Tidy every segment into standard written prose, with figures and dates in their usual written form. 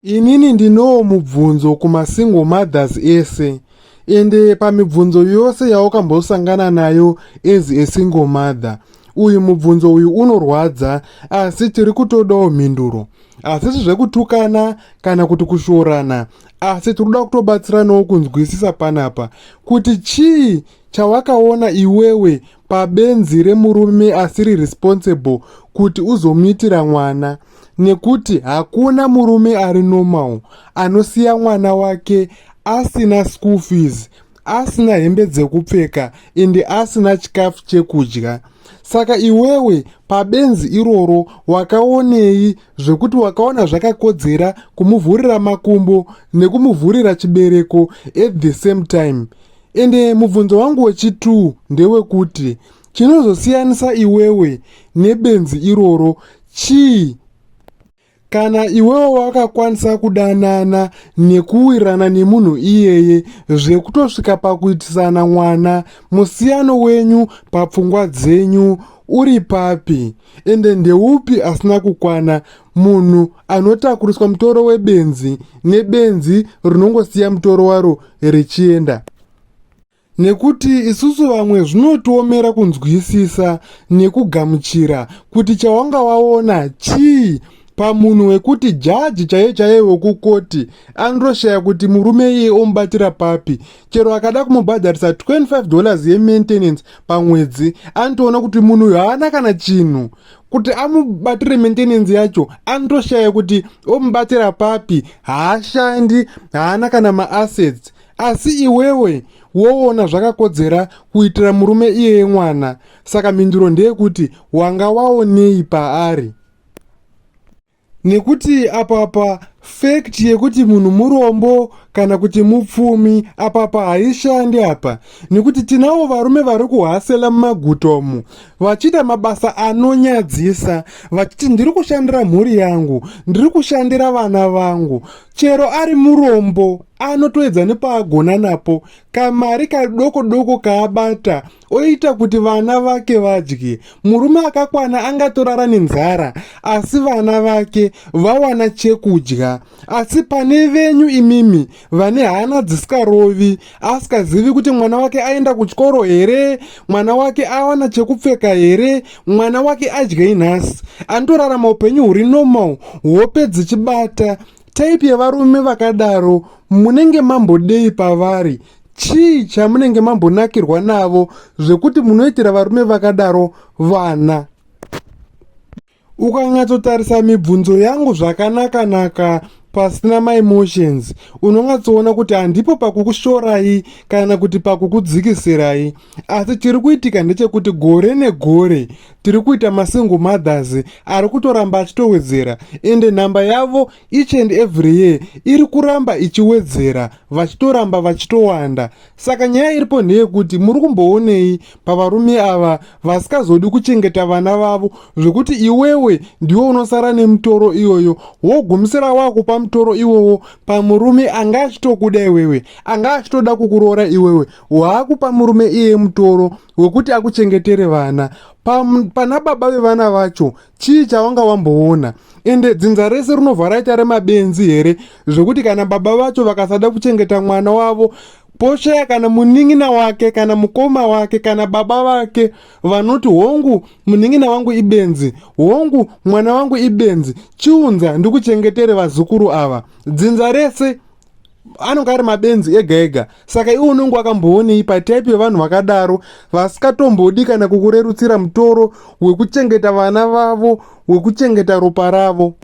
Inini ndinowo mubvunzo kumasingle mothers ese ende pamibvunzo yose yawakambosangana nayo as a single mother uyu mubvunzo uyu unorwadza asi tiri kutodawo mhinduro hazvisi zvekutukana kana kuti kushoorana asi tiri kuda kutobatsiranawo kunzwisisa panapa kuti chii chawakaona iwewe pabenzi remurume asiri responsible kuti uzomuitira mwana nekuti hakuna murume ari normal anosiya mwana wake asina school fees asina hembe dzekupfeka ende asina chikafu chekudya saka iwewe pabenzi iroro wakaonei zvekuti wakaona zvakakodzera kumuvhurira makumbo nekumuvhurira chibereko at the same time ende mubvunzo wangu wechi2 ndewekuti chinozosiyanisa iwewe nebenzi iroro chii kana iwewe wakakwanisa kudanana nekuwirirana nemunhu iyeye zvekutosvika pakuitisana mwana musiyano wenyu papfungwa dzenyu uri papi ende ndeupi asina kukwana munhu anotakuriswa mutoro webenzi nebenzi rinongosiya mutoro waro richienda nekuti isusu vamwe zvinotiomera kunzwisisa nekugamuchira kuti chawanga waona chii pamunhu wekuti jaji chaiye chaiye wekukoti anotoshaya kuti murume iye omubatira papi chero akada kumubhadharisa 25 dollars yemaintenance pamwedzi anotoona kuti munhu uyu haana kana chinhu kuti amubatire maintenance yacho anotoshaya kuti omubatira papi haashandi haana kana maassets asi iwewe woona zvakakodzera kuitira murume iyeye mwana saka mhinduro ndeyekuti wanga waonei paari nekuti apapa fact yekuti munhu murombo kana kuti mupfumi apapa haishandi apa nekuti tinavo varume vari kuhasela mumaguta umu vachiita mabasa anonyadzisa vachiti ndiri kushandira mhuri yangu ndiri kushandira vana vangu chero ari murombo anotoedza nepaagona napo kamari kadoko doko kaabata oita kuti vana vake vadye murume akakwana angatorara nenzara asi vana vake vawana chekudya asi pane venyu imimi vane hana dzisikarovi asikazivi kuti mwana wake aenda kuchikoro here mwana wake awana chekupfeka here mwana wake adyei nhasi anotorarama upenyu huri normal hope dzichibata type yevarume vakadaro munenge mambodei pavari chii chamunenge mambonakirwa navo zvekuti munoitira varume vakadaro vana ukanyatsotarisa mibvunzo yangu zvakanaka-naka pasina maemotions unonyatsoona kuti handipo pakukushorai kana kuti pakukudzikisirai asi chiri kuitika ndechekuti gore negore tiri kuita masingle mothers ari kutoramba achitowedzera ende nhamba yavo each and every year iri kuramba ichiwedzera vachitoramba vachitowanda saka nyaya iripo ndeyekuti muri kumboonei pavarume ava vasikazodi kuchengeta vana vavo zvekuti iwewe ndiwe unosara nemutoro iyoyo wogumisira wakupa mutoro iwowo pamurume anga achitokuda iwewe anga achitoda kukuroora iwewe waakupa murume iye mutoro wekuti akuchengetere vana pana baba vevana vacho chii chawanga wamboona ende dzinza rese rinobva raita remabenzi here zvekuti kana baba vacho vakasada kuchengeta mwana wavo poshaya kana munin'ina wake kana mukoma wake kana baba vake vanoti hongu munin'ina wangu ibenzi hongu mwana wangu ibenzi chiunza ndikuchengetere vazukuru ava dzinza rese anonge ari mabenzi ega ega saka iwe unonge wakamboonei pataipi yevanhu vakadaro vasikatombodi kana kukurerutsira mutoro wekuchengeta vana vavo wekuchengeta ropa ravo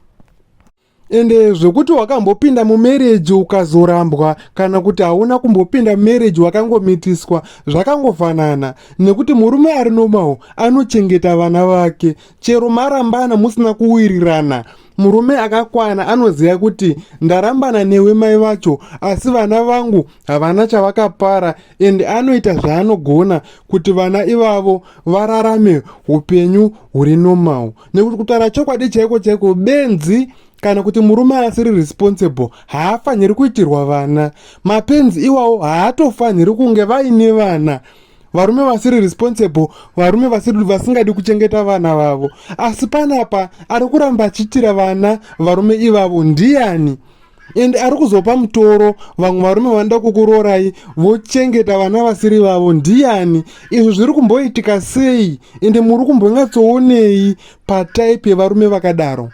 ende zvekuti wakambopinda mumereji ukazorambwa kana kuti hauna kumbopinda mumereji wakangomitiswa zvakangofanana nekuti murume ari normal anochengeta vana vake chero marambana musina kuwirirana murume akakwana anoziva kuti ndarambana newe mai vacho asi vana vangu havana chavakapara and anoita zvaanogona kuti vana ivavo vararame upenyu huri normal nekuti kutaura chokwadi chaiko chaiko benzi kana kuti murume asiri responsible haafaniri kuitirwa vana mapenzi iwawo haatofaniri kunge vaine vana varume vasiri responsible varume vasiri vasingadi kuchengeta vana vavo asi panapa ari kuramba achiitira vana varume ivavo ndiani Ende ari kuzopa mutoro vamwe varume vanoda kukuroorai vochengeta vana vasiri vavo ndiyani? Izvi zviri kumboitika sei? Ende muri kumbonyatsoonei pataipi yevarume vakadaro?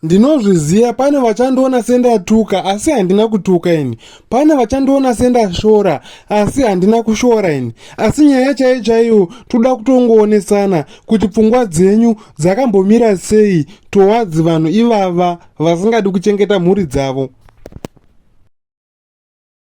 Ndinozviziva pane vachandiona sendatuka asi handina kutuka ini. Pane vachandiona sendashora asi handina kushora ini. Asi nyaya chaiyo chaiyo toda kutongoonesana kuti pfungwa dzenyu dzakambomira sei towards vanhu ivava vasingadi kuchengeta mhuri dzavo.